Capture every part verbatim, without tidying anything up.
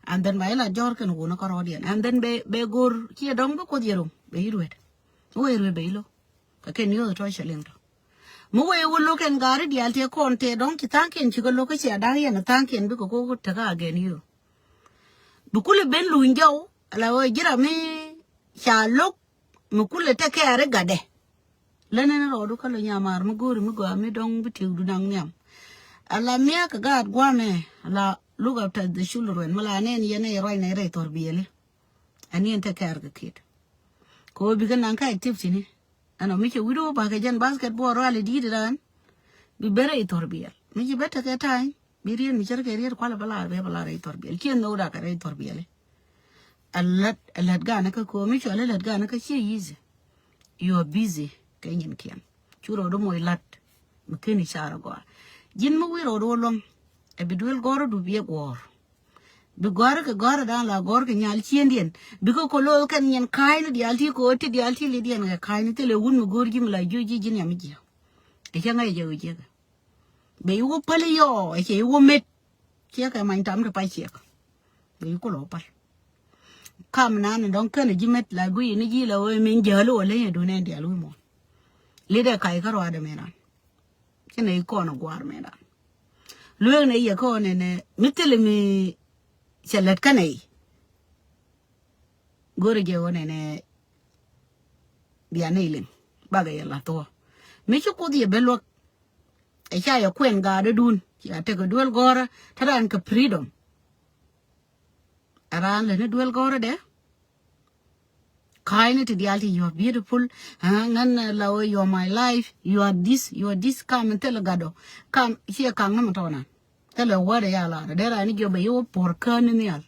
And then ba ilat jɔr kɛn wun kɔrɔdiɛn. And then bɛ bɛ gor kiɛ dɔŋ bi kuoth yɛ rom bɛ iruet. Mi wee ruet bɛ ilo. Kɛ kɛn yoth tɔ cɛ liŋ tɔ. Mi wee wun lo kɛn gari dial tɛ kɔn tɛ dɔŋ ci thaŋkiɛn ci kɛ lo kä cia da̱ŋ yɛn thaŋkiɛn bikɛ ko tɛ ka agɛn yo. Bi kulɛ ben luny jɔw ala wee jira mi ca lok mi kulɛ tɛ kɛɛri gatdɛ. Lä nɛn rɔɔdu kä lɔ nyamar mi go̱o̱ri mi gɔaa mi dɔŋ bi tiɛkdu naŋ nhiam. Ala miak kɛ gaat guamɛ ala look after the children mi la nɛn yɛn ɛ ruac nɛ rɛy thɔr biɛli. Ani ɛn tɛ kɛɛr kɛ kit kɛ wä bikɛ naŋ kä activity ni. Ɛn ɔ mi cɛ wi̱du bakɛ jɛn basketball ruali di̱i̱t ran bi ben rɛy thɔr biɛl mi ci bɛ tekɛ ta̱a̱ny. Bi riet mi cär kɛ riet kualɛ bä lar bɛ bä lar rɛy thɔr biɛl ciɛ nhok dakɛ rɛy thɔr biɛli. Ɛ lät ɛ lät ganä kä ko̱o̱m mi cual ɛ lät ganä kä ciɛ easy. You are busy kɛ nyinkiɛn. Cu rɔɔdu moc la̱t mi keni car agɔaa. Ji̱n mi wi̱i̱ rɔɔdu wä luäŋ ɛ bi duel gɔ̱rä du biɛ guɔ̱ɔ̱r. Bi gɔ̱rä kɛ gɔ̱rä da̱a̱n la gɔ̱r kɛ nyal ciëndiɛn bikɛ kɛ lo̱o̱ kɛn nyɛn ka̱a̱cni diaal ti kɛ ɣöö ti diaal ti lidiɛn kɛ ka̱a̱cni thilɛ wun mi go̱o̱r ji̱ mi la juc ji̱ ji̱n yam ji̱. Ɛ cä ŋäc jɛ ɣöö jiäkä. Bɛ iwä päl iyɔɔ ɛ cɛ iwä met. Ciɛ kɛ many tam ti pac ciɛk. Bɛ iwä kulɔ päl. Kam nan dɔ̱ŋ känɛ ji̱ met la guiy ni ji̱ la wee min jäl wä leny adun ɛn dial wi̱i̱ muɔ̱ɔ̱n. Lidɛ kac kä ruaadɛ min ran. Ci nɛ ikɔn a gua̱a̱r min ran. Lueek nɛ yɛ kɔn ɛnɛ mi thil mi cɛ lät känɛ i̱. Go̱rɛ jɛ wä nɛnɛ bia nɛy liŋ bakɛ yɛ la̱th wä. Mi ci kuoth yɛ ben luäk. Ɛ ca yɛ kuɛn gaatdädun cia tekɛ duel gɔ̱rä te raan kɛ freedom. Ɛ raan lät ni duel gɔ̱rä dɛ. Ka̱a̱cni ti diaal ti you are beautiful. Ŋän la wä you are my life, you are this, you are this. Kam in thilɛ gatdɔ kam ciɛ kaŋ ni mi tɔnan. Thilɛ wädɛ ya lar dee raan ni jiɔp bɛ yi wä puɔr kään ni nhial.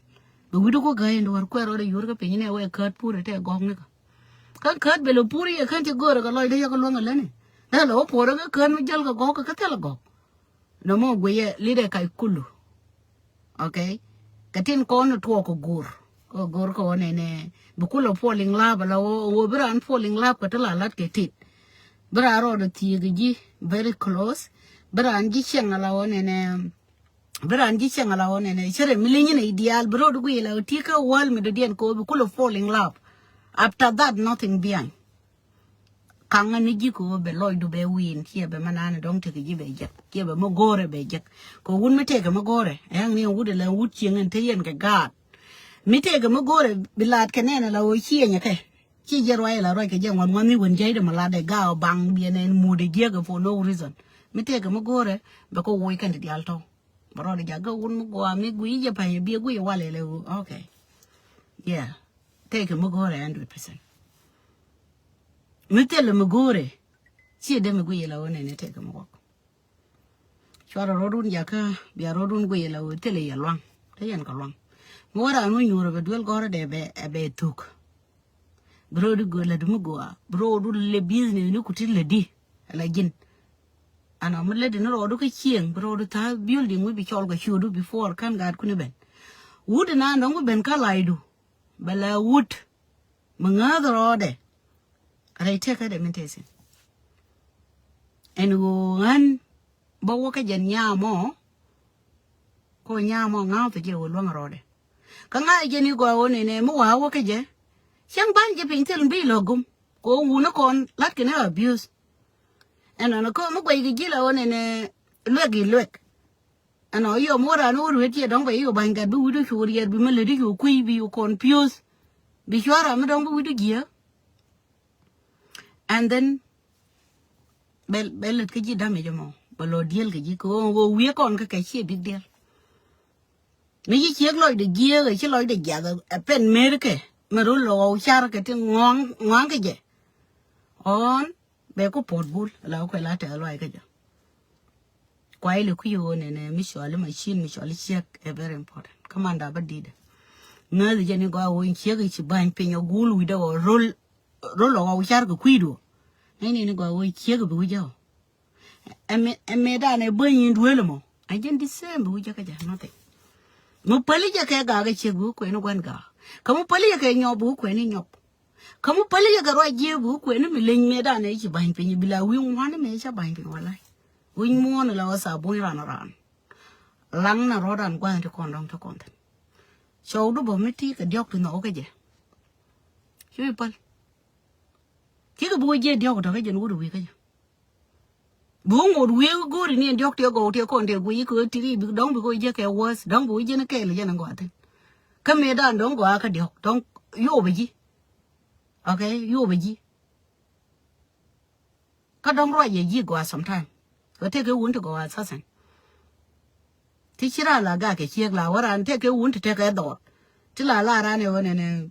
Bɛ wi̱cdu ku gäi in duɔ̱r kuɛɛr rɔɔdɛ yuɔr kä piny ni ɛ wɛ käät pur ɛ tɛ gɔ̱k ni kä. Kä käät bɛ lɛ pur yɛ kän ti göörä kɛ lɔcdä yɛ kɛ luäŋ ɛ läni. Dee lɛ wä puɔr ɛ kä kään mi jäl kɛ gɔ̱k kɛ kä thilɛ gɔ̱k. Nɔmɔ guiyɛ lidɛ kac kulu. Okay. Kɛ tin kɔn tuɔɔk kɛ go̱r kɛ go̱r kɛ wä nɛnɛ. Bi kulɛ falling love la wä wä bi raan falling love kɛ ti la lat kɛ tit. Bi raan rɔɔdɛ thiek ji̱ very close. Bi raan ji̱ cieŋ la wä nɛnɛ. Bi raan ji̱ cieŋ la wä nɛnɛ cɛ rɛ mi li̱ny ni diaal bi rɔɔdɛ guiy la wä ti kä wäl mi dɔ̱diɛn kɛ wä bi kulɛ falling love. After that nothing behind. Kaŋä ni ji̱ kɛ ɣöö bɛ lɔcdu bɛ wi̱i̱n ciɛ bɛ mɛ nani dɔ̱ŋ tekɛ ji̱ bɛ jek ciɛ bɛ mɛ go̱o̱rɛ bɛ jek. Kɛ wut mi tekɛ mɛ go̱o̱rɛ ɛn ni wut ilɛ wut cieŋ in te yɛn kɛ gaat. Mi tekɛ mɛ go̱o̱rɛ bi laat kɛ nɛn ala ɣöö ciɛ nyɛ kɛ. Ci jɛ ruac ala ruac kɛ jɛ ŋuan ŋuan ni wen jɛy de mɛ laat dɛ gaak baŋ biɛ nɛn mut ɛ jiäk ɛ for no reason. Mi tekɛ mɛ go̱o̱rɛ bɛ kɛ woc kɛn ti diaal tɔ̱. Bɛ rɔɔdɛ jakä wun mi gua̱a̱ mi guiy jɛ pa̱ny biɛ guiy walɛ lɛ ɣöö okay. Yeah. Tekɛ mi go̱o̱rɛ hundred percent. Mi thilɛ mi go̱o̱rɛ. Ciɛ dee mi guiy la wä nɛnɛ tekɛ mi wɔk. Cuarɛ rɔɔdun jakä bia rɔɔdun guiy la wä thilɛ yɛ luaŋ. Te yɛn kɛ luaŋ. Mi wä raan wä nyuurɛ bɛ duel gɔ̱rä dee bɛ ɛ bɛ thuk. Bi rɔɔdu go̱o̱r lät mi gua̱a̱ bi rɔɔdu lɛ business ni ku ti lät di. Ala ji̱n. Ana mi lät di ni rɔɔdu kä cieŋ bi rɔɔdu tha̱a̱ building wi̱c bi cɔl kɛ ciötdu before kän gaatkun i̱ ben. Wut inan dɔ̱ŋ bi ben kä lacdu. Bɛ la wut mi ŋääth rɔɔdɛ. Rɛy tëkädɛ min te thi̱n. Ɛn ɣöö ɣän bä wä kä jɛn nyamɔ. Ko nyamɔ ŋa̱a̱th jɛ wä luäŋ rɔɔdɛ. Kä ŋa̱a̱th jɛ ni gɔaa wä nɛnɛ mi wa̱a̱ wä kä jɛ. Cäŋ ba̱ny jɛ piny thil bi lɔ gum. Ko wuni kɔn la̱t kɛ ni abuse. Ɛn ɔn ko mi guɛc kɛ ji̱ la wä nɛnɛ luɛk i̱ luɛk. Ɛn ɔ yɔ mi wä raan wä ruet yɛ dɔ̱ŋ bɛ yɔ ba̱ny gat bi wi̱cdu cu riɛt bi mi lätdi cu kui̱ bi cu confuse. Bi cua̱r ram mi dɔ̱ŋ bi wi̱cdu jiääk. And then bɛ bɛ lät kä ji̱ damage mɔ bɛ lɔ diel kɛ ji̱ kɛ ɣöö ɣöö wiee kɔn kä kɛ ciɛ big deal. Mi ci ciek lɔcdɛ jiääk ɛ ci lɔcdɛ jiath ɛ pɛn merkɛ mi rol lɔ ɣɔw car kɛ ti ŋɔaŋ ŋɔaŋ kɛ jɛ. Ɣɔn bɛ ku pot bul la kuɛ la tɛth luay kä jɛ. Kuay lɛ kui̱ ɣöö nɛnɛ mi cɔal i̱ machine mi cɔal i̱ ciek ɛ very important. Kä manda bä di̱t ɛ ŋäth jɛ ni gɔaa ɣöö in ciek i̱ ci ba̱ny piny ɛ gul wi̱cdɛ ɣɔw rol. Rol ɔ ɣɔw car kɛ kui̱du. Nɛy ni ni gɔaa wee ciek bi wi̱c ɔ. Ɛmɛ ɛmɛ dan ɛ bäny in duel mɔ. Ɛ jɛn di same bi wi̱c jɛ kä jɛ nothing. Mi päli jɛ kɛ gaak ɛ ciek bi wi̱c kuɛni gua̱n gaak. Kä mi päli jɛ kɛ nyɔp bi wi̱c kuɛni nyɔp. Kä mi päli jɛ kɛ ruac jiek bi wi̱c kuɛni mi leny mɛ dan ɛ ci ba̱ny piny bi la wi̱c ŋuan mɛ ca ba̱ny piny walay. Wi̱c muɔ̱ɔ̱n la wä thabuni ran ran. Laŋ na rɔ̱dan gua̱n ti kɔn dɔ̱ŋ ti kɔn thin. Cɔwdu bä mi ti kɛ diɔ̱k ti nhɔk kä jɛ. Ci wi̱i̱ päl. Cikɛ bi wä jiɛ diɔ̱k tɔ̱ kä jɛn wut wi̱i̱ kä jɛ. Bi wä ŋot wi̱i̱ go̱o̱ri ni ɛn diɔ̱k tiɛ gɔw tiɛ kɔn tiɛ guiy kɛ ti ri bi dɔ̱ŋ bi kɛ wä jiɛ kɛ wäth dɔ̱ŋ bi wä jiɛ ni kɛɛl jɛn ɛn gɔaa thin. Kä mëë dan dɔ̱ŋ gɔaa kä diɔ̱k dɔ̱ŋ yopɛ ji̱. Okay, yopɛ ji̱. Kä dɔ̱ŋ ruac yɛ ji̱ gɔaa sometime. Kɛ tëë kɛ wun ti gɔaa assassin. Ti ci ran la gak kɛ ciek la wä ran tëë kɛ wun ti tëë kɛ dhɔɔt. Ti la la ran ɛ wä nɛnɛ.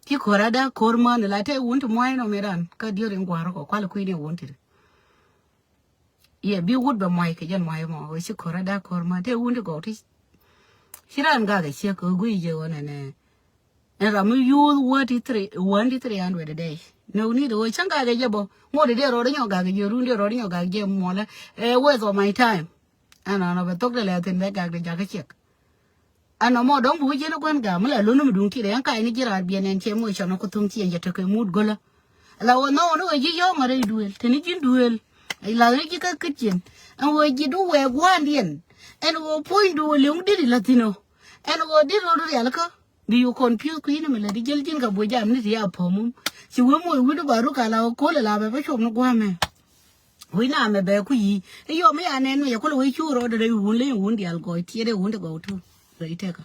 Ci ko̱r ada ko̱r män la tëë wun ti muay nɔ mi ran kä diöri in gua̱r kɔ kual kui̱ ni wun ti. Yɛ bi wut bɛ muay kɛ jɛn muay mɔ wä ci ko̱r ada ko̱r män tëë wun ti gɔw ti. Ci ran gak kɛ ciek kɛ guiy jɛ wä nɛnɛ. Ɛn ram mi yuuth wä ti three, wä ti three hundred a day. No need wä cäŋ gak kɛ jɛ bä ŋot dee rɔɔd nyɔ gak kɛ jɛ run dee rɔɔd nyɔ gak jɛ muɔlɛ. Ɛ waste of my time. Ɛn nɔ bɛ thok dee lɛ thin bɛ gak dee jakä ciek. Ɛn nɔ mɔ dɔ̱ŋ bi wä jiɛn gua̱n gak mi la lon mi duŋ ti dee ɛn kac ni ji̱ raar biɛn ɛn cɛ moc cɔn ku thuŋ ci ɛn jɛ tekɛ mut gölä. La wä nhɔk ni wä ji̱ yɔ̱ɔ̱ŋ a rɛy duëël te ni ji̱n duëël. La ni ji̱ kä kitchen ɛn wä ji̱ du wɛɛ gua̱a̱ndiɛn. Ɛn wä puɔ̱nydu wä li̱eŋ dit la thi̱n ɔ. Ɛn wä dit rɔɔd rialikä. Bi yu confuse kui̱ni mi lɛ di jäl ji̱n kɛ buɔ̱c jam ni ti ya pɔ̱mum. Ci wee moc wi̱du ba ruk ala wä ko̱l ala bɛ bä cuɔp ni gua̱a̱mɛ. Wi̱c na mɛ bɛ ku yi̱ i̱ yɔm i̱ ya nɛn mi yɛ kulɛ wee cu rɔɔdɛ rɛy wun leny wun diaal gɔɔy tiɛt ɛ wun ti gɔw tu rɛy tɛkä.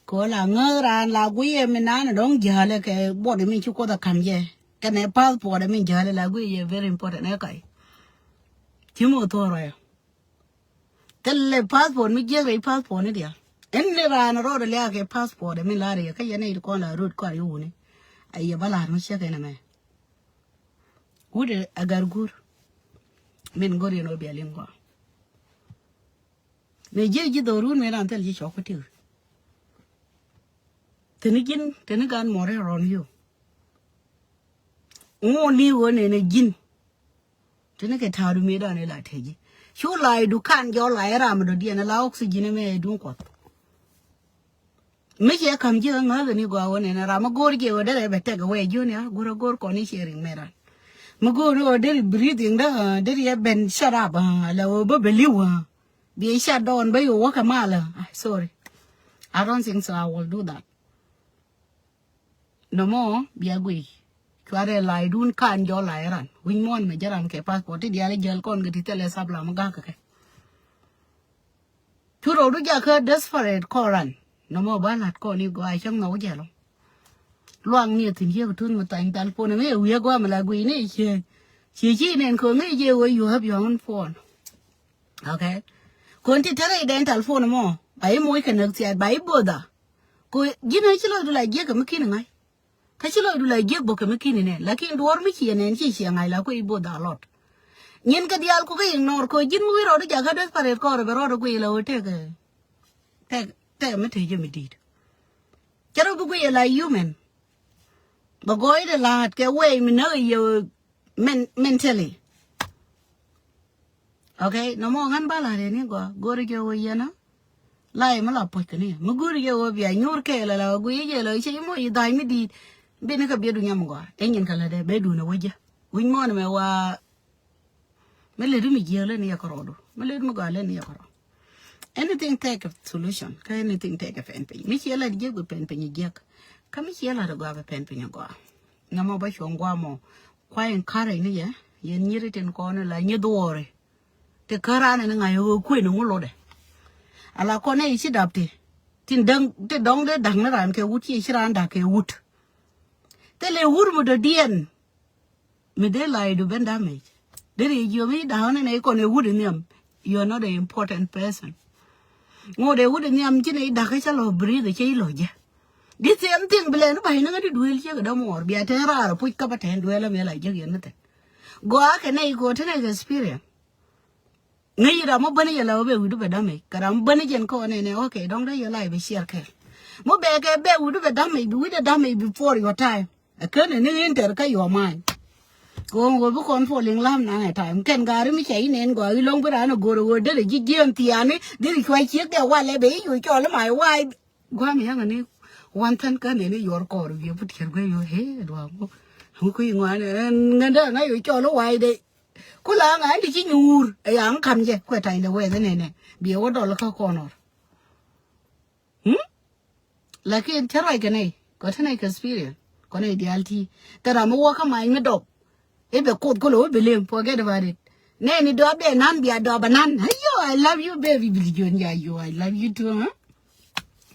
Kɛ ɣöö la ŋääth raan la guiyɛ mi naan dɔ̱ŋ jäälɛ kɛ buɔt mi ci kuoth a ka̱m jɛ kɛnɛ passport mi jäälɛ la guiyɛ very important ɛ kac. Ci mi wä thuɔ̱ɔ̱r rɔyɔ. Thilɛ passport mi jiäk rɛy passport ni diaal. Ɛn ni raan rɔɔdɛ liaak kɛ passport mi la̱r yɛ kä yɛn nɛy ti kɔn la road kɔar yɛ wuni. A yɛ bä la̱r mi ciek ɛn ɛmɛ. Wut ɛ agar guur. Min go̱r yɛn wä biɛl in gɔaa. Mëë ji̱ ji̱ dhorun mëë ran thil ji̱ cɔk kä ti̱k. Teni ji̱n teni gan mɔri rɔn yo. Ŋun ni wä nene ji̱n. Teni kɛ ta̱a̱du mëë dan ila te ji̱. Cu la idu kan jɔ la iram dɔ diɛn la oxygen mɛ idun kuɔth. Mi ciɛ ka̱m ji̱ ŋäth ni gɔaa wä nene ram mi go̱o̱r jiɛ wä derɛ bɛ tɛk wɛ ji̱ ni a go̱r a go̱r kɔn i̱ ciɛ riŋ mɛ ran. Mi go̱o̱r ni wä deri breathing dä deri ɛ ben shut up la wä bä bɛ li̱w. Bi shut down bä yo̱ wä kɛ mal. Sorry. I don't think so I will do that. Nɔmɔ bia guiy. Cuarɛ la̱a̱c dun kan jɔ la̱a̱c ran wi̱ny muɔ̱n mɛ jɛ ran kɛ passport ti diaal jäl kɔn kɛ ti thilɛ sap lam gak kɛ. Cu rɔɔdu jakä desperate kɔn ran. Nɔmɔ ba la̱t kɔn i̱ gɔaa cäŋ nhɔk jɛ lɔ. Luaŋ ni thi̱n ciek tuth mi thany thal pon mi wi̱i̱ agɔaa mi la guiy ni cië. Cië ci nɛn kɛ ŋi̱i̱c jɛ wee you have your own phone. Okay. Kɔn ti tɛrɛ idɛn telephone mɔ ba i̱ moc kɛ näk thiaat ba i̱ bother. Kɔ ji̱n ɛ ci lɔcdu la jiäk kɛ mi ki̱n ŋa̱c. Kä ci lɔcdu la jiäk bä kɛ mi ki̱n inɛn lakin duɔ̱ɔ̱r mi ciɛ nɛn ci ciɛ ŋa̱c la kuɛ i̱ bother a lot. Nyin kɛ diaal kɔ kä ignore kɔ ji̱n mi wi̱i̱ rɔɔdu jakä desperate kɔɔr bɛ rɔɔdu guiy la wä tëëkɛ. Tëëk tëëk mi tëë jɛ mi di̱i̱t. Cɛ rɔ bi guiy la human. Bɛ gɔɔy de la̱a̱t kɛ wɛy mi näk yɛ men-, mentally. Okay, nɔmɔ ŋän ba la̱a̱t yɛ ni gɔaa go̱ri jɛ wä yɛn a. La̱a̱t yɛ mi la puɔ̱c kɛ ni mi go̱ri jɛ wä bia nyuur kɛɛl ala wä guiy jɛ la cɛ i̱ moc i̱ dha̱a̱c mi di̱i̱t. Bi ni kɛ biɛ dunia mi gɔaa ɛ nyin kɛ la dee bɛ duun a wä jɛ. Wi̱ny mɔɔn mɛ wa. Mi lät mi jiäk lät ni yɛ kärɔɔdu mi lät mi gɔaa lät ni yɛ kärɔɔ. Anything take a solution kä anything take a pɛn piny mi ciɛ lät jiäk bi pɛn piny jiäk. Kä mi ciɛ lät gɔaa bi pɛn piny gɔaa. Nɔmɔ bä cuɔ̱ŋ gɔaa mɔ. Kua encourage ni yɛ yɛn nyiri tin kɔn la nyi dhuɔɔri. Ti kä ran ni ŋa̱c ɣöö kuën ŋu lotdɛ. Ala kɔn ɛ i̱ ci dap ti tin däŋ ti dɔŋ dee da̱k ni ran kɛ wut ci ci ran da̱k kɛ wut. Thilɛ wut mi dɔ̱diɛn. Mi dee la idu ben damage. Dee ri jiɔ mi da̱a̱n ni nɛ ikɔn ɛ wut in nhiam. You are not an important person. Ŋot ɛ wut in nhiam ci nɛ idak kä ca lɔ breathe cɛ ilɔ jɛ. This same thing bi lɛn ba̱ny ni ŋädi duel ciek dämuɔɔr bia tɛn raar puc kä ba tɛn duel mi la jek yɛn ni thɛn. Gɔaa kɛ nɛ ikɔ tɛn experience. Ŋäc ram mi bäni jɛ la wä bɛ wi̱du bɛ damage kɛ ram mi bäni jɛn kɔn nɛ nɛ okay dɔŋ dee yɛ la ibi ciɛr kɛl. Mi bɛ kɛ bɛ wi̱du bɛ damage bi wi̱dɛ damage before your time. Ɛ kän ni inter kä your mind. Kɛ ɣöö ɣöö bi kɔn puɔl in lam nan ɛ time kɛn gari mi cɛ in ɛn gɔaa iloŋ bi raan ɛ go̱r ɛ ɣöö derɛ ji̱ jiɛɛm thiaani derɛ cua ciek dɛ walɛ bɛ i̱ yo̱ cɔl i̱ my wife. Gua̱a̱m yaŋ ni wan thän kän ni yuɔr kɔɔr wi̱i̱ but cɛr guiy yo̱ hee duaak ŋuk. Ŋuk i̱ ŋuan ɛn ŋändä ŋa̱ yo̱ cɔl i̱ wife dɛ. Ku la ŋa̱ ɛn ti ci nyuur ɛ yaŋ ka̱m jɛ kuɛ tany dɛ wɛɛth inɛnɛ. Biɛ wä dɔl kä kɔnɔr. Hmm? Lakin cä ruac kɛ nɛy kɔ te nɛy kɛ experience kɔ nɛy diaal ti. Thil ram mi wä kä mac mi dɔp i̱ bɛ koth kolo i̱ bɛ lem, forget about it. Nɛy ni dɔp dee nan bia dɔp a nan. Ayo, I love you baby, Billy John. Ya yo, I love you too, huh?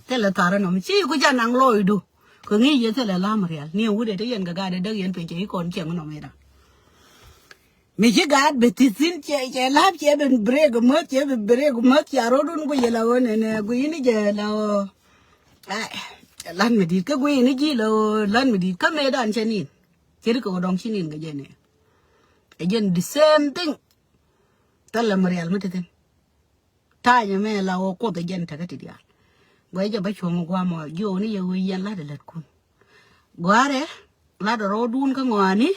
Thilɛ tharä nɔm ci ku ca naŋ lɔɔcdu. Kɛ ŋi̱i̱c yɛ thilɛ lam rial ni wut ɛ te yɛn kɛ gat ɛ däk yɛn piny cɛ i̱ kɔn ciɛŋ nɔm ida. Mi ci gaat bɛ thi̱th thi̱n cɛ, cɛ la̱p cɛ ben break mäth, cɛ ben break mäth, ca rɔ̱dun ku yɛ la ɣöö nɛnɛ guiyni jɛ la ɣöö. Ai, lan mi di̱i̱t kä guiyni ji̱ la ɣöö lan mi di̱i̱t kä mëëdan cɛ nin. Cɛ ri kɛ ɣöö dɔ̱ŋ ci nin kɛ jɛ nɛ. Ɛ jɛn the same thing. Thilɛ mi rial mi te thi̱n. Tha̱a̱c ɛmɛ la ɣöö Kuoth ɛ jɛn tekä ti diaal. Guɛc jɛ bä cuɔ̱ŋ gua̱a̱mɔ jiööni yɛ ɣöö yɛn la̱t ɛ lätkun. Gua̱a̱rɛ la̱t ɛ rɔɔdun kä ŋɔaani.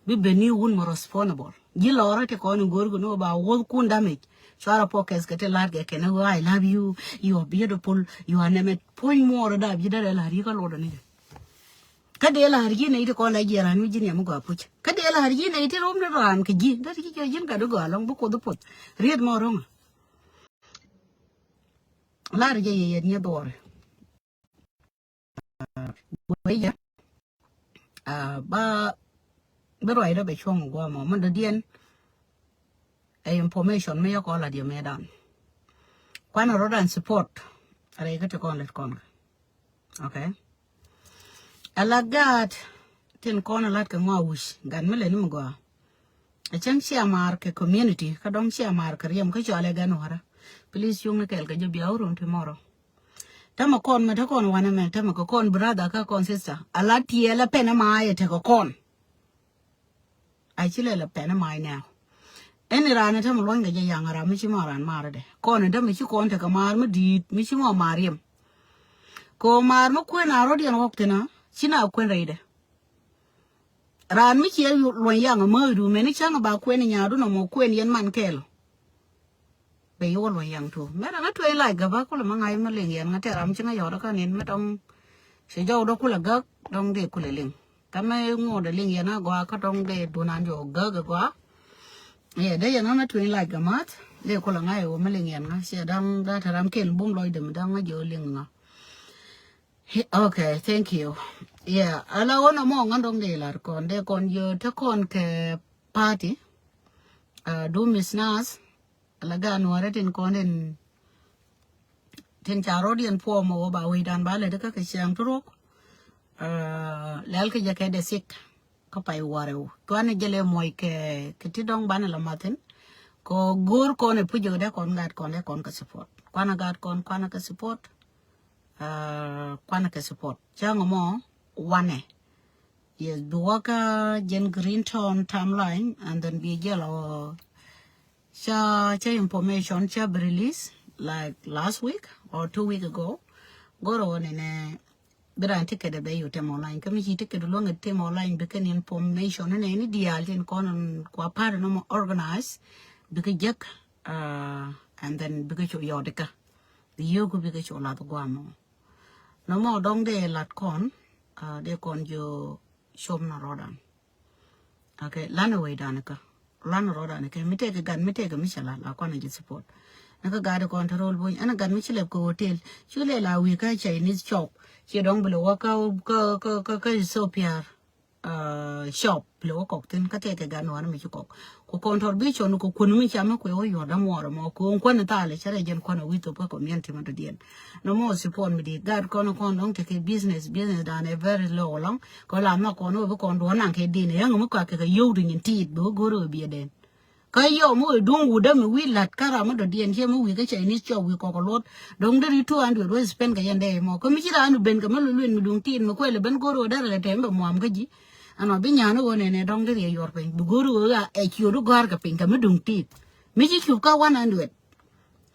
Bi ben ni wun mɔ responsible. Ji̱ lɔrä ti kɔn in go̱o̱rkun ni ɣöö ba wuɔ̱thkun damage. Cuarɛ focus kɛ ti la̱t kɛ kɛn ɣöö I love you, you are beautiful, you are nɛmɛ. Puɔ̱ny muɔɔr ɛ dap ji̱ derɛ la̱t yi̱ kä lotdɔ ni jɛ. Kä dee la̱r ji̱n nɛy ti kɔn la jiɛɛr an mi ji̱n yɛ mi gɔaa puc. Kä dee la̱r ji̱n nɛy ti rom ni raan kɛ ji̱. Dee ti ji̱ jɔ̱ɔ̱c ji̱n kat i̱ gɔaa lɔ̱ŋ bi Kuoth i̱ puɔth. Riet mɔ ro̱ŋä. La̱r jɛ yɛ yɛt nyɛ dhuɔɔri. Wee yɛ. Ah, ba bi ruacdä bɛ cuɔ̱ŋ guamɔ mi dɔ̱diɛn. Ɛ information mi yɛ kɔn la diɛ mëëdan. Kuanɛ rɔ̱dan support. Rɛy kä ti kɔn lät kɔn. Okay. Ala gaat tin kɔn alat kɛ ŋɔa wi̱c gat mi lɛ ni mi gɔaa. A cäŋ cia maar kɛ community kä dɔŋ cia maar kɛ riɛm kä cɔalɛ gan wara. Please cuŋni kɛɛl kɛ jɛ bia wurun ti mɔrɔ. Tämɛ kɔn mɛ te kɔn wanɛ mɛ tämɛ kɛ kɔn brother kä kɔn sister. Ala tiɛɛl a pɛn ama yɛ tekɛ kɔn. A ci lɛ lɛ pɛn mac nɛɛk. Ɛn iran ɛ tämɛ luɔ̱ny kɛ jɛ yaŋ ram mi ci mɔ ran mar dɛ kɔn ɛ tämɛ ci kɔn tekɛ mar mi di̱i̱t mi ci mɔ mar yem. Kɛ ɣöö mar mi kuën a rɔ̱diɛn ɣɔk thi̱n a ci na kuën rɛydɛ. Ran mi ciɛ luɔ̱ny yaŋ ɛ mäthdu mɛni cäŋ ɛ ba kuën ɛ nyaadu nɔmɔ kuën yɛn man kɛɛl. Bɛ yi wä luɔ̱ny yaŋ tuɔ mɛ ran a tuɛny lac gäbä kulɛ ma ŋa̱c ma liŋ yɛn ŋa tɛr ram ci ŋa yɔt kä nin mɛ dɔŋ. Ci jɔw dɔ kulɛ gäk dɔŋ dee kulɛ liŋ. Kä mɛ ŋuɔ̱t ɛ liŋ yɛn a gɔaa kä dɔŋ dee dunan jɔ gäk ɛ gɔaa. Yɛ dee yɛn ŋa mɛ tuɛny lac gämath dee kulɛ ŋa̱c ɛ wä ma liŋ yɛn ŋa ciɛ daŋ daa tɛr ram ken bum lɔcdɛ mi daŋ ŋa jɛ wä liŋ ŋa. Okay, thank you. Yeah, ala wä nɔmɔ ŋa dɔŋ dee lar kɔn dee kɔn yɔ te kɔn kɛ party. Uh, du Miss Nas. Ala gan wä rɛ tin kɔn tin tin ca rɔ̱diɛn puɔmɔ wä ba wecdan ba lɛ ti kä kɛ ciaŋ turuk. Uh, lɛl kɛ jɛ kɛ dee sik. Kä pay warɛw kuanɛ jɛ lɛ muɔc kɛ kɛ ti dɔŋ banɛ la mathin. Kɔ go̱o̱r kɔn ɛ puc jɛ kɛ dee kɔn gat kɔn dee kɔn kɛ support kuanɛ gat kɔn kuanɛ kɛ support. Uh, kuanɛ kɛ support cäŋ mɔ wanɛ. Yes, bi wä kä jɛn Green Town timeline and then bi jɛ lɔ. Ca ca information ca bi release like last week or two week ago. Goro wä nɛnɛ bi ran ticket bɛ yu tem online kä mi ci ticket luɔŋ tem online bi kɛn information nɛ ni dial tin kɔn kua part nɔmɔ organize bi kɛ jek. Uh, and then bi kɛ cu yɔt kä bi yioku bi kɛ cu lath guam. Nɔmɔ dɔŋ dee lat kɔn. Uh, dee kɔn jo com na rɔdan. Okay, lanɛ wecdan kä lanɛ rɔdan kä mi tɛkɛ gan mi tɛkɛ mi cɛ la la kɔn a jɛ support. Ni kä gat kɔn te rol buny ɛn gan mi ci lɛp kɛ hotel ci lɛ la wi̱i̱ kä Chinese shop. Ci dɔŋ bi lɛ wä kä kä kä kä kä Ethiopia. Uh, shop lɛ wä kɔk thin kä tɛkɛ gan wan mi ci kɔk. Ku contribution ku kun mi ca mi kuɛ wä yuɔr dam wɔr mɔ ku kuan thalɛ cɛ rɛ jɛn kɔn a wi̱i̱ thop kä community ma dɔdiɛn. Nɔmɔ support mi di gat kɔn kɔn dɔŋ tekɛ business business dan ɛ very low lɔŋ. Kɔ la ma kɔn wä bi kɔn duɔn naŋ kɛ din yäŋ mi kɔak kɛ kɛ yio̱w ti nyin tiit bi wä go̱r wä biɛ den. Kä yio̱w mi wä duŋ wut dämi wi̱i̱ la̱t kä ram mi dɔ̱diɛn ciɛ mi wi̱i̱ kä Chinese shop wi̱i̱ kɔk kɛ luɔt. Dɔ̱ŋ deri two hundred wä spend kɛ yɛn dee mɔ kä mi ci ran ben kɛ mi luel luel mi duŋ tiit mi kuɛl ben go̱r wä derɛ lɛ tɛm bɛ muam kä ji̱. Ɛnɔ bi nyan wä nɛnɛ dɔ̱ŋ deri ɛ yuɔr piny bi go̱r wä ɛ ciöt wä gɔ̱a̱r kɛ piny kɛ mi duŋ tiit. Mi ci cup kä one hundred.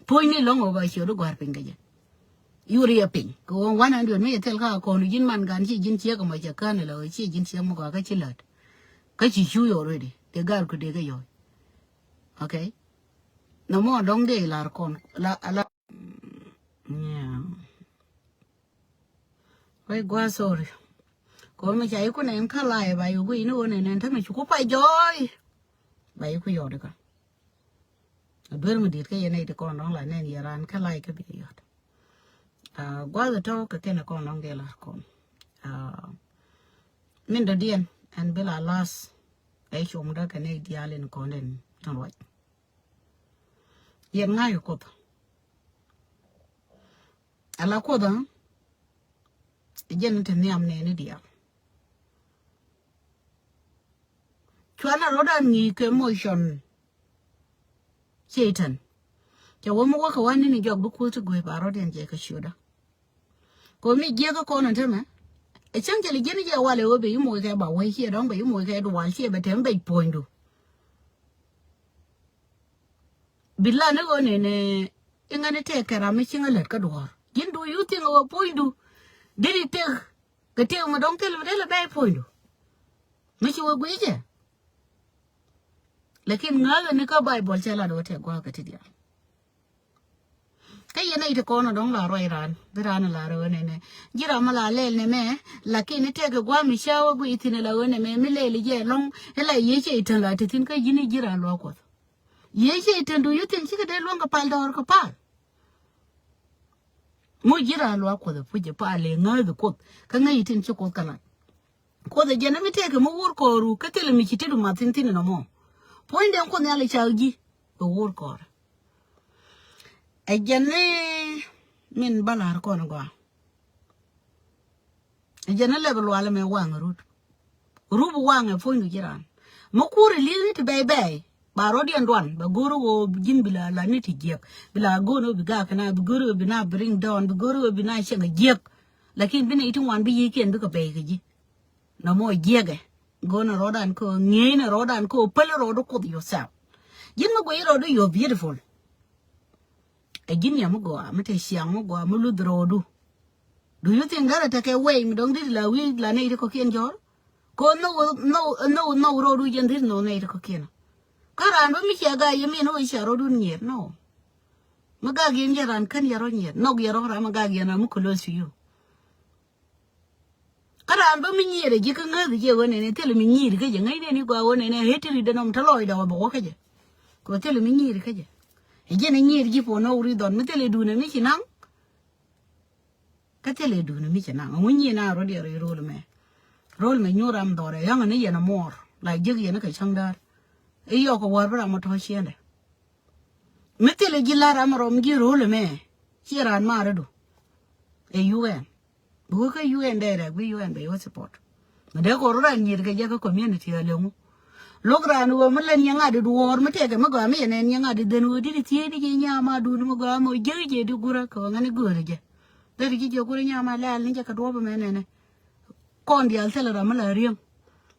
Puɔ̱nyni lɔ̱ŋ ɣöö ba ciöt i̱ gɔ̱a̱r piny kä jɛ. Yur yɛ piny kɛ ɣöö one hundred mi yɛ thil kä akɔn ji̱n man gan ci ji̱n ciek ɛmɔ cɛ kään ilɛ ɣöö ci ji̱n ciek mi gɔaa kä ci lät. Kä ci cu yɛ already kɛ ga̱a̱r ku dee kä yɔ̱ɔ̱c. Okay. Nɔmɔ dɔ̱ŋ dee ilar kɔn la la. Yeah. Wai gua sorry. Kɔ mi ca iku nɛn kä lai ba iku ini wä nɛn nɛn te mi cuku pa jɔɔy. Ba iku yɔt ika. A duer mi dit kä yɛn iti kɔn dɔŋ la nɛn yɛ ran kä lai kä bi yɔt. Gua̱a̱th ɛ tɔ̱ kɛ kɛn ɛ kɔn lɔ̱ŋ dee la̱r kɔn. Min dɔ̱diɛn ɛn bi la la̱th ɛ com dä kɛ nɛy diaal in kɔn in tɔ̱ ruac. Yɛn ŋa̱c kɛ Kuoth. Ala Kuoth ɛ jɛn ti nhiam nɛɛni diaal. Cuanɛ rɔ̱dan ŋi̱i̱c kɛ motion. Cɛy-tan. Cɛ wä mi wäkɛ wä ni̱n jɔk bi Kuoth ti gui̱i̱ ba rɔ̱diɛn jɛ kɛ ciötdä. Kɛ mi jiäkä kɔn ɛn tämɛ. Ɛ cäŋ cɛ li ji̱n jɛ walɛ wä bɛ yi moc kɛ ba wee ciɛ dɔ̱ŋ bɛ yi moc kɛ dual ciɛ bɛ tɛm bɛ puɔ̱nydu. Bi la ni ɣöö nɛnɛ iŋɛ ni tɛk kɛ ram mi ci ŋä lät kä duɔ̱ɔ̱r. Ji̱n du yu thiŋ ɣöö puɔ̱nydu. Diri tëk kɛ tëk mi dɔ̱ŋ thil mi dee lɛ bɛy puɔ̱nydu. Mi ci wä gui̱cɛ. Lakin ŋäthɛ ni kä Baibol cɛ lat wä tɛk gua̱a̱k kɛ ti diaal. Kä yɛn nɛy ti kɔn ɔ dɔ̱ŋ la ruac raan bi raan la rɛ ɣöö nɛnɛ. Ji̱ ram mi la lɛl nɛmɛ. Lakin ni tɛk kɛ gua̱a̱k mi ca wä guic thi̱n la ɣöö nɛmɛ mi lɛl jɛ lɔ̱ŋ. Ila yecɛ itän la ti thi̱n kä ji̱n i̱ ji̱ raan luaak Kuɔth. Yecɛ itän du yuthin cikɛ dee luäŋ kɛ pal dɔɔr kɛ pal. Mu ji̱ raan luaak Kuɔth ɛ puc ɛ pal ɛ ŋääth ɛ Kuoth kä ŋäc itin ci Kuoth kɛ lat. Kuoth ɛ jɛn mi tëëkɛ mi wur kɔɔru kä thilɛ mi ci tet math thin thin nɔmɔ. Puɔ̱ny den Kuoth Nhial ɛ cak ji̱ kɛ wur kɔɔr. Ɛ jɛn ni min ba la̱r kɔn gɔaa. Ɛ jɛn ni lɛp lual mɛ waŋ rut. Rup waŋ ɛ puɔ̱ny du ji̱ raan. Mi kur ɛ li̱th ni ti bɛy bɛy. Ba rɔ̱diɛn duan bɛ go̱r ɣöö ji̱n bi la la ni ti jiɛk. Bi la go̱r ɣöö bi gak kɛn a bi go̱r ɣöö bi na bring down bi go̱r ɣöö bi na cieŋ ɛ jiɛk. Lakin bi nɛy ti ŋuan bi yiëëkiɛn bikɛ bɛy kɛ ji̱. Nɔmɔ jiɛkɛ. Go̱o̱nɛ rɔɔdan kä ŋi̱eecnɛ rɔɔdan kä päl rɔɔdu Kuoth yourself. Ji̱n mi guic rɔɔdu you're beautiful. Ɛ ji̱n yɛ mi gɔaa mi te ciaŋ mi gɔaa mi luth rɔɔdu. Do you think that tekɛ way mi dɔ̱ŋ dit la wi̱i̱ la nɛy ti kɔ̱kiɛn jɔ̱ɔ̱r? Ko nhɔw nhɔw nhɔw nhɔw rɔɔdu jɛn dit nhɔw nɛy ti kɔ̱kiɛn. Kä raan bä mi cia ga̱a̱c yɛ min wä cia rɔɔdun nyiɛɛr nɔ. Mi ga̱a̱k yɛn jɛ raan kän yɛ rɔ nyiɛɛr nhɔk yɛ rɔ ram mi ga̱a̱k yɛn ram mi close to you. Kä raan bä mi nyiëëdɛ ji̱ kä ŋäth jiɛ ɣöö nɛnɛ thilɛ mi nyiëëd kä jɛ ŋäc nɛn i̱ gɔaa ɣöö nɛnɛ hetiri dɛ nɔm te lɔcdɛ ɣɔɔ bɛ wä kä jɛ. Kɛ ɣöö thilɛ mi nyiëëd kä jɛ. Ɛ jiɛn ɛ nyiëëd ji̱ puɔ̱n ɣä wuri dhɔn mi thilɛ duunɛ mi ci naŋ. Kä thilɛ duunɛ mi ci naŋ ɛ ŋu nyiëëd na rɔ̱diɛ rɔ̱ i̱ ro̱l mɛ. Ro̱l mɛ nyuur ram dhɔrɛ yäŋɛ ni yɛn ɛ muɔɔr la jiäk yɛn kä cäŋ däär. I̱ yɔɔk kɛ wäär bi ram ɔ tɔ̱ ciɛndɛ. Mi thilɛ ji̱ la̱r ram rɔm ji̱ ro̱l ɛmɛ. Ciɛ raan marädu. Ɛ U N. Bi wä kä U N direct bi U N bɛ wä support. Mi dee kɔ rɔ raan nyiet kɛ jɛ kä community ɛ lɛŋu. Lo̱k raan wä mi lɛn nyɛ ŋa̱t di duɔɔr mi tɛkɛ mi gɔaa mi yɛn ɛn nyɛ ŋa̱t di dhen wä di di thiee di jɛ nyama dun mi gɔaa mi jek jɛ di gurä kɛ wä ŋäni göörä jɛ. Dee di ji̱ jɛ gurä nyama lɛl ni jɛ kɛ duɔɔp ɛmɛ nɛnɛ. Kɔn diaal thilɛ ram mi la riäŋ.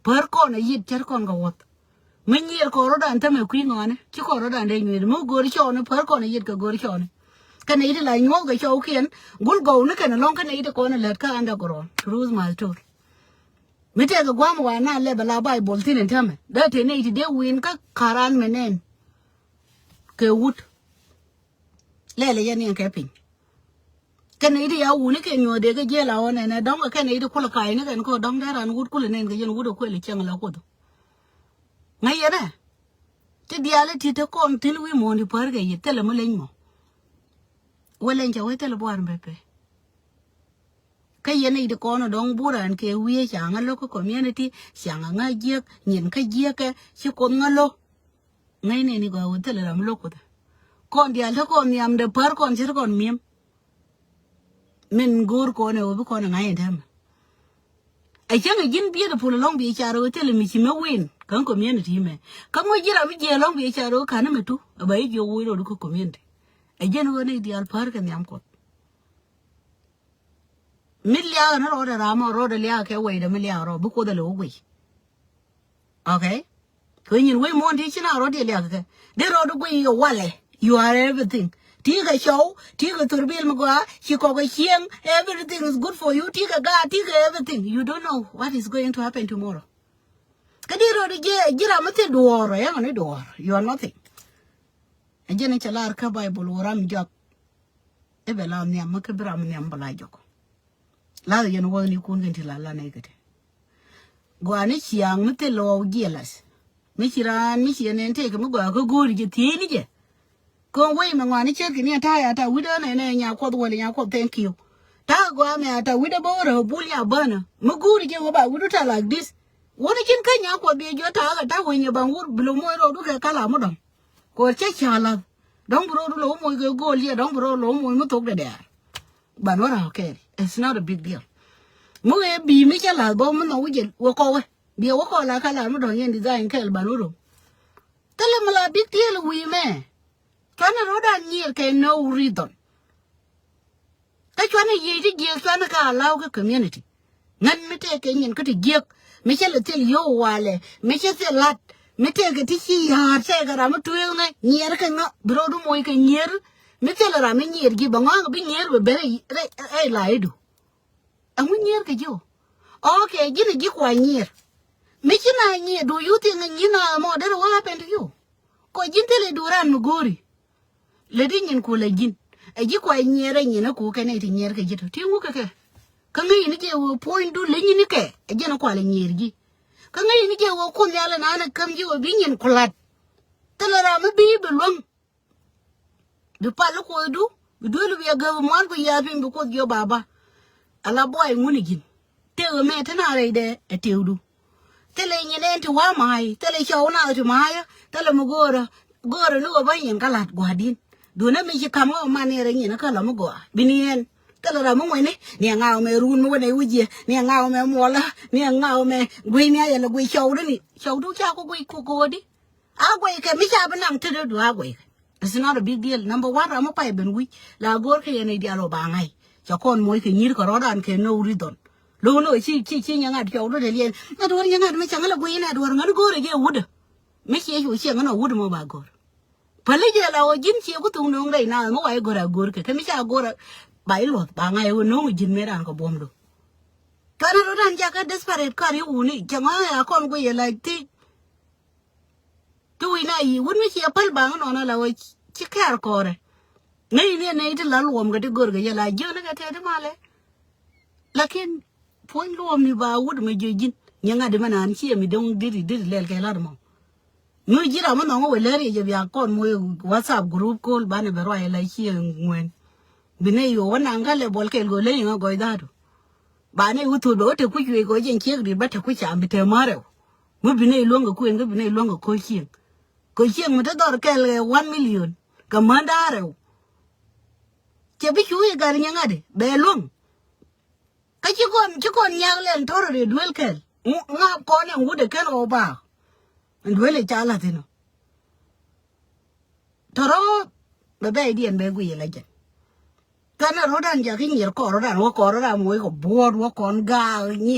Pär kɔn a yit cär kɔn kɛ wuɔth. Mi nyier kɔn rɔ̱dan tämɛ kui̱ ŋɔaani ci kɔn rɔ̱dan dee nyueeth mi go̱o̱r cɔɔni pär kɔn a yit kɛ go̱o̱r cɔɔni. Kɛnɛ yit la nyuɔ̱th kɛ cɔwkiɛn gul gɔwni kɛnɛ lɔ̱ŋ kɛnɛ yit kɔn a lät kä underground. Ruth Maltor. Mi tɛkɛ gua̱a̱m wa na lɛpɛ la Baibol thi̱n in tämɛ dee te nɛy ti dee wi̱i̱n kä ka̱ran mɛ nɛn. Kɛ wut. Lɛlɛ yɛn yɛn kɛ piny. Kɛn i̱ di ya wuni kɛ nyuɔ̱th dee kɛ jiɛl a ɣɔn ɛn ɛ dɔ̱ŋ kɛ kɛn i̱ di kulɛ ka̱a̱cni kɛn kɔ dɔ̱ŋ dee ran wut kulɛ nɛn kɛ yɛn wut ɛ kuɛl i̱ cäŋ la kuoth. Ŋäc yɛn ɛ ti diaal i̱ ti te kɔn thi̱n wi̱i̱ muɔ̱ɔ̱n ti päär kɛ yɛ thilɛ mi leny mɔ. Wä leny cɛ wee thilɛ buar mɛ pɛ. Kä yɛn i̱ di kɔn ɛ dɔ̱ŋ buran kɛ wi̱i̱ ca ŋä lo̱k kä community ca ŋä ŋä jiäk nyin kä jiäkɛ ci kuoth ŋä lo̱k. Ŋäcnɛ ni gɔaa ɣöö thilɛ ram mi lo̱k kuoth. Kɔn diaal te kɔn nhiamdɛ pär kɔn ce̱t kɔn mi̱em. Min go̱o̱r kɔn ɛ ɣöö bi kɔn ɛ ŋa̱c ɛn täämɛ. Ɛ cäŋ ɛ ji̱n beautiful ɛlɔ̱ŋ bi car ɣöö thilɛ mi ci mɛ win kä community mɛ. Kä ŋuɔ̱c ji̱ ram mi jiɛɛl ɛlɔ̱ŋ bi car ɣöö ka̱n ɛmɛ tu ɛ ba ji̱ jiök woc rɔɔdu kä community. Ɛ ji̱n ɣöö nɛy diaal pär kɛ nhiam kuɔth. Mi liakä ni rɔɔdɛ ram ɔ rɔɔdɛ liakä kɛ wecdɛ mi liakä rɔ bi kuoth ɛ lɛ wä guic. Okay. Kɛ nyin wec muɔ̱ɔ̱n ti ci na rɔɔdɛ liakä kɛ dee rɔɔdɛ guic yɛ walɛ. You are everything. Ti kɛ cɔw ti kɛ thor bil mi gɔaa ci kɔk kɛ cieŋ. Everything is good for you. Ti kɛ gaat ti kɛ everything. You don't know what is going to happen tomorrow. Kä dee rɔɔdɛ jiɛ ji̱ ram mi thil duɔɔr ɛ yaŋ ni duɔɔr. You are nothing. Ɛ jiɛn cɛ lar kä Baibol wä ram jɔak. I̱ bɛ la nhiam mi kä bi ram nhiam bɛ la jɔk. Lath yɛn wäthnikun kɛn ti la la nɛy käti. Gɔaa ni ciaŋ mi thil lɔɔk jiɛlath. Mi ci raan mi ci ɛn ɛn tëëkɛ mi gɔaa kä go̱o̱ri jɛ thiecni jɛ. Kɔn wec mɛ ŋɔaani ce̱tkɛ ni ɛn ta̱a̱ ya ta̱a̱ wi̱cdä nɛnɛ nya kuɔth wäl nya kuɔth thank you. Ta̱a̱ gɔaa mɛ a ta̱a̱ wi̱cdɛ bä wä rɛ bul nya bänä. Mi guuri jɛ wä ba wi̱cdu ta̱a̱ like this. Wä ni cin kä nya kuɔth biɛ jiɔ ta̱a̱ kɛ ta̱a̱ wä nyɛ baŋ wur bi lo̱ moc rɔɔdu kɛ kala mi dɔ̱ŋ. Kɛ wä cä ca̱a̱ la̱th. Dɔ̱ŋ bi rɔɔdu lo̱ wä moc kɛ go̱o̱l yɛ dɔ̱ŋ bi rɔɔdu lo̱ wä moc mi thok dɛ dɛɛr. Ban wä ra̱a̱ kɛɛl. It's not a big deal. Mi wee bi̱i̱ mi cä la̱th bä mi nhɔk wi̱cɛ wä kɔwɛ. Biɛ wä kɔla kala mi dɔ̱ŋ yɛn design kɛɛl ban wä rɔɔdu. Thilɛ mi la big deal wi̱i̱ mɛ. Cuanɛ rɔ̱dan nyier kɛ no reason. Kä cuanɛ yiëë ti jiëëk cuanɛ kä allow kä community. Ŋän mi tëëkɛ nyin kä ti jiëëk mi cä lɛ thil yio̱w walɛ mi cä thil la̱t mi tëëkɛ ti ci ya̱a̱r tëëkɛ ram mi tueeŋɛ nyiɛɛr kɛ ŋä bi ro̱du moc kɛ nyier mi thil ram mi nyier ji̱ bɛ ŋɔ̱a̱ŋ bi nyier bɛ ben rɛy la idu. Ɛŋu nyier kɛ ji̱ ɔ? Okay, ji̱n a ji̱ kua nyier. Mi ci na nyier, do you think nyin na mɔ derɛ wä happen to you? Kɔ ji̱n thilɛ du ran mi go̱o̱ri. Lɛ di nyin ku lɛ ji̱n. Ɛ ji̱ kua nyier ɛ nyin ɛ ku kɛn ɛ ti nyier kɛ ji̱ tɔ. Ti ŋu kɛ kɛ. Kä ŋäc ni jɛ wä puɔ̱ny du lɛ nyin ni kɛ. Ɛ ji̱n kua lɛ nyier ji̱. Kä ŋäc ni jɛ wä kun nhial ɛ nan ɛ käm ji̱ wä bi nyin ku lat. Thilɛ ram mi bi bi luäŋ. Bi pal i̱ kuothdu bi duel bi a gäk muan ku yiath piny bi kuoth jiɔ baba. Ala buay ŋun i̱ ji̱n tëë ɣä mɛ te na rɛydɛ ɛ tëëwdu. Thilɛ nyin ɛn ti wa̱a̱ ma̱a̱y thilɛ cɔw nath ti ma̱a̱yä thilɛ mi go̱o̱rä. Go̱o̱rä ni ɣä bä nyin kä la̱t gua̱a̱r di̱n. Duundä mi ci ka̱m ɣä man ni rɛy nyin kä la mi gɔaa bi ni ɛn. Thilɛ ram mi ŋuɛni ni ɛ ŋaw mɛ ruun mi wä nɛy wä jiɛ ni ɛ ŋaw mɛ muɔlä ni ɛ ŋaw mɛ guiy ni a yɛl ɛ guiy cɔwdä ni cɔwdu ca ku guiy ku go̱o̱di. A guɛckɛ mi ca bi naŋ tetdä du a guɛckɛ. It's not a big deal. Number one, ram mi pay ben wi̱c la go̱o̱r kɛ yɛn i̱ dial ɔ ba ŋa̱c. Ca kɔn moc kɛ nyir kɛ rɔ̱dan kɛ no reason. Lo̱ŋ ni ɣä ci ci ci nyɛ ŋa̱t cɔwdä te liɛn ŋa̱t wär nyɛ ŋa̱t mi ca ŋä la guic inɛ duɔ̱r ŋäni go̱o̱r ɛ jɛ wutdä. Mi ciɛ cu ciɛ ŋä nɔ wut mɔ ba go̱o̱r. Päli jɛ la ɣä ji̱n ciɛ ku thuŋ no̱o̱ŋ rɛy nath mi wa i̱ go̱o̱r a go̱o̱r kɛ kɛ mi ca go̱o̱r a ba i̱ luɔth ba ŋa̱c ɛ wä no̱o̱ŋ ji̱n mëë ran kɛ buɔ̱mdu. Kɛn a rɔ̱dan jakä desperate kar i̱ wuni cɛ ŋɔ̱a̱ a kɔn guic ɛ la thiec. Ti wi̱c na yi̱ wut mi ciɛ päl baŋ nɔnɔ la wä ci kɛɛr kɔrɛ. Ŋäc ni nɛy ti la luɔm kɛ ti gör kɛ yɛ la jiökni kɛ tɛt ti malɛ. Lakin puɔ̱ny luɔm ni ba wut mi jiö ji̱n nyɛ ŋa̱t di mɛ naan ciɛ mi dɔ̱ŋ diri diri lɛl kɛ lat mɔ. Mi ji̱ ram mi nɔŋ wä lɛr yɛ jɛ bia kɔn moc WhatsApp group kol banɛ bɛ ruac la ciɛ ŋuɛn. Bi nɛy yo̱o̱ wä naŋ kä lɛ buɔl kɛl kɛ wä leny ŋä gɔc dhatu. Ba nɛy wä thut bɛ wä te kuc cuëëc kɛ wä jɛn ciek dit bä te kuc cam bi te märɛw. Mi bi nɛy luäŋ kɛ kuëën kä bi nɛy luäŋ kɛ ko̱c cieŋ. Kɛ cieŋ mi te dhɔr kɛl kɛ one million kɛ män da̱a̱ rɛw. Cɛ bi cu i̱ gat nyɛ ŋa̱t i̱ bɛ luäŋ. Kä ci kɔn ci kɔn nyak lɛn tɔrɔ rɛ duel kɛl. Ŋa kɔn ɛn wut ɛ kɛn ɣɔw ba. Ɛn duel i̱ ca la̱th inɔ. Tɔrɔ bɛ bɛ idiɛn bɛ guiy ilɛ jɛn. Kɛn a rɔ̱dan jakä nyier kɔn rɔ̱dan wä kɔn rɔ̱dan moc kɛ buɔ̱ɔ̱t wä kɔn gaak nyier.